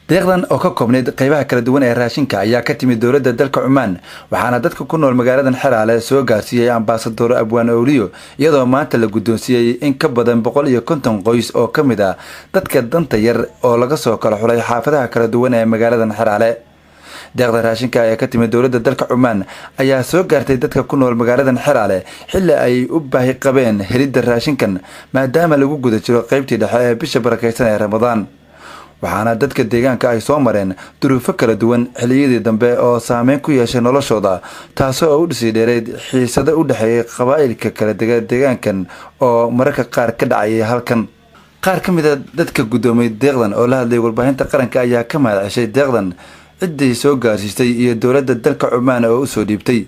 Deeqdan oo ka koobnayd qaybaha kala duwan ee raashinka ayaa ka timid dowladda dalka Cumaan, waxaana dadka ku nool magaaladan Xeraale soo gaarsiiyey Ambasador Abwaan Owliyo, iyadoo maanta la guddoonsiiyey in ka badan 150 qoys oo ka mid ah dadka danta yar oo laga soo kala xulay xaafadaha kala duwan ee magaaladan Xeraale. Deeqda raashinka ee ka timid dowladda dalka Cumaan ayaa soo gaartay dadka ku nool magaaladan Xeraale xilli ay u baahi qabeen helidda raashinkan, maadaama lagu guda jiro qaybtii dhexe ee bisha barakeysan ee Ramadaan. Waxaana dadka deegaanka ay soo mareen duruufo kala duwan xilliyadii dambe oo saameyn ku yeeshay noloshooda, taasoo oo u dhisii dheereyd xiisado u dhexeeyay qabaa'ilka kala dega deegaankan oo mararka qaar ka dhacayay halkan. Qaar ka mid a dadka guddoomay deeqdan oo la hadlayay warbaahinta qaranka ayaa ka mahad ceshay deeqdan ciddii soo gaarsiistay iyo dowladda dalka Cumaan oo usoo dhiibtay.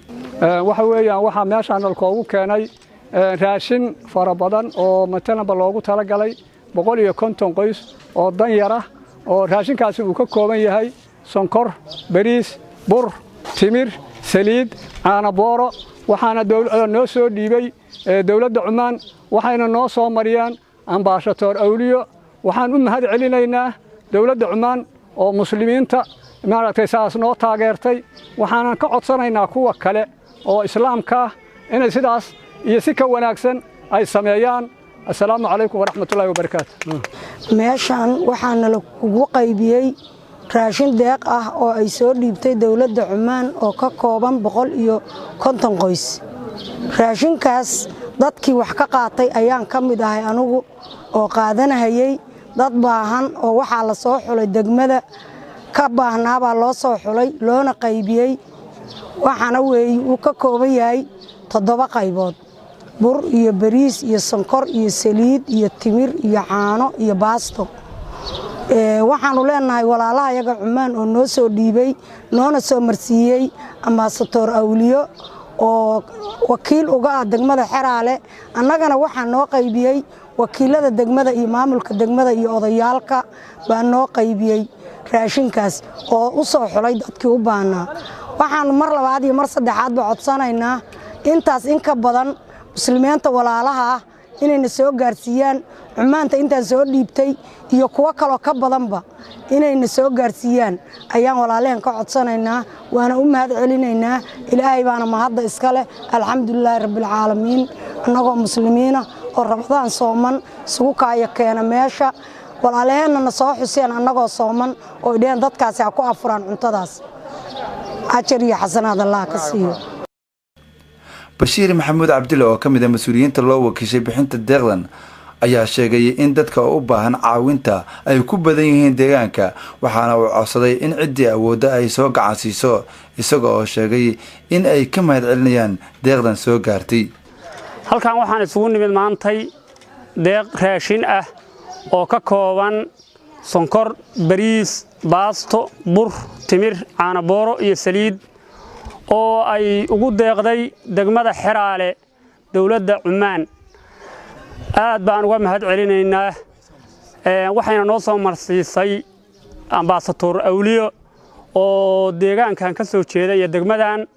Waxa weeyaan, waxaa meeshaan nalkoogu keenay raashin fara badan oo matalanba loogu talagalay 150 qoys oo dan yar ah, oo raashinkaasi uu ka kooban yahay sonkor, bariis, bur, timir, saliid, caanabooro. Waxaana noo soo dhiibay dowladda Cumaan, waxayna noo soo mariyeen Ambaashadoor Awliyo. Waxaan u mahad celinaynaa dowladda Cumaan oo muslimiinta maaragtay saas noo taageertay. Waxaanan ka codsanaynaa kuwa kale oo islaamka ah inay sidaas iyo si ka wanaagsan ay sameeyaan. Assalaamu calaykum waraxmatullahi wabarakaatu. Meeshaan waxaana lakugu qaybiyey raashin deeq ah oo ay soo dhiibtay dowladda Cumaan oo ka kooban 150 qoys. Raashinkaas dadkii wax ka qaatay ayaan ka mid ahay anugu oo qaadanahayey. Dad baahan oo waxaa la soo xulay degmada ka baahnaabaa loo soo xulay loona qaybiyey. Waxaana weeye uu ka kooban yahay toddoba qaybood: bur iyo bariis iyo sonkor iyo saliid iyo timir iyo caano iyo baasto. Waxaanu leenahay walaalaha yaga Cumaan oo noo soo dhiibay noona soo marsiiyey Ambaasatoor Awliyo oo wakiil uga ah degmada Xeraale, annagana waxaa noo qaybiyey wakiilada degmada iyo maamulka degmada iyo odayaalka baa noo qaybiyey raashinkaas oo u soo xulay dadkii u baahnaa. Waxaanu mar labaad iyo mar saddexaadba codsanaynaa intaas in ka badan muslimiinta walaalaha ah inayna soo gaarsiiyaan. Cumaanta intaan soo dhiibtay iyo kuwo kaloo ka badanba inayna soo gaarsiiyaan ayaan walaalehen ka codsanaynaa, waana u mahad celinaynaa. Ilaahay baana mahadda iska leh. Alxamdulilaahi rabbialcaalamiin. Annagoo muslimiina oo Ramadaan sooman isugu kaaya keena meesha, walaalaheenna na soo xuseen annagoo sooman oo dheheen dadkaasi ha ku afuraan cuntadaas, ajar iyo xasanaad Allah ka siiyo. Bashiir Maxamuud Cabdille oo ka mid a mas-uuliyiinta loo wakiishay bixinta deeqdan ayaa sheegay in dadka u baahan caawinta ay ku badan yihiin deegaanka, waxaana uu codsaday in ciddii awoodda ay soo gacan siiso, isaga oo sheegay in ay ka mahad celinayaan deeqdan soo gaartay. Halkan waxaan isugu nimid maantay deeq raashin ah oo ka kooban sonkor, bariis, baasto, bur, timir, caanabooro iyo saliid oo ay ugu deeqday degmada Xeraale dowladda Cumaan. Aad baan uga mahad celinaynaa. Waxayna noo soo marsiisay Ambaasatoor Awliyo oo deegaankan ka soo jeeda iyo degmadan.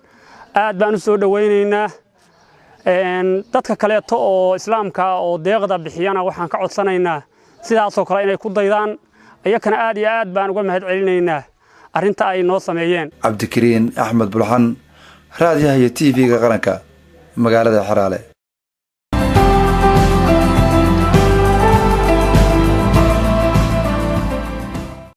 Aad baan u soo dhowaynaynaa. Dadka kaleeto oo islaamka oo deeqda bixiyana waxaan ka codsanaynaa sidaasoo kale inay ku daydaan. Iyakana aad iyo aad baan uga mahad celinaynaa arrinta ay noo sameeyeen. Cabdikariin Axmed Bulxan, raadiyaha iyo TV-ga qaranka, magaalada Xeraale.